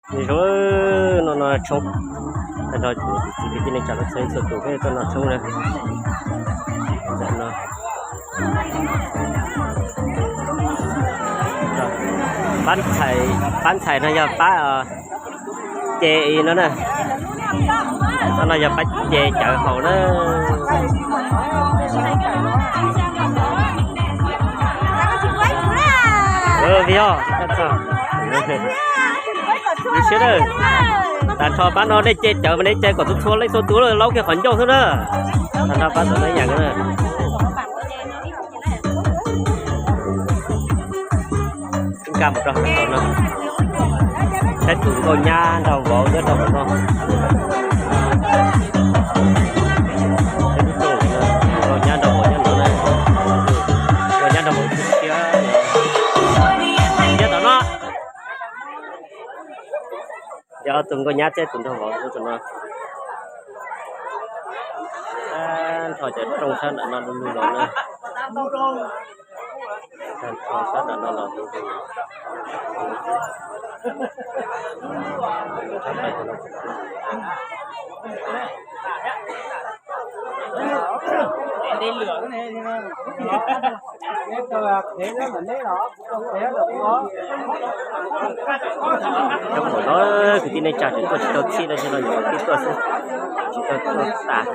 Nws zoo no no tshoob, tag nrho kwv tij neej tsa txhua leej txhua tus peb tuaj no tshoob na. Pab ntxhais, pab ntxhais no yog pab ce no na. No yog pab ce cawv haus na. Vim yog siab, tag nrho pab no nej ce cawv mas nej ce kom txhua txhua leej txhua tus, laub kiag qhov ncauj xwb na. Tag nrho pab tau ib yam na. Nkag mus rau hauv no, saib tus nkauj nyab nraug vauv nyob rau hauv no. Saib tus nkauj nyab nraug vauv nyob no, nkauj nyab nraug vauv thiab, nyob tom no. Yog tus nkauj nyab thiab tus nraug vauv tus no. Tag nrho cov rooj sab nram no du lug los na. Tag nrho sab nram no los du lug. Rau qhov no kwv tij neej tsa tseem tuaj tsis tau txhij no, tsis no nyuam qhuav tuaj xwb, tsis tau tuaj tas.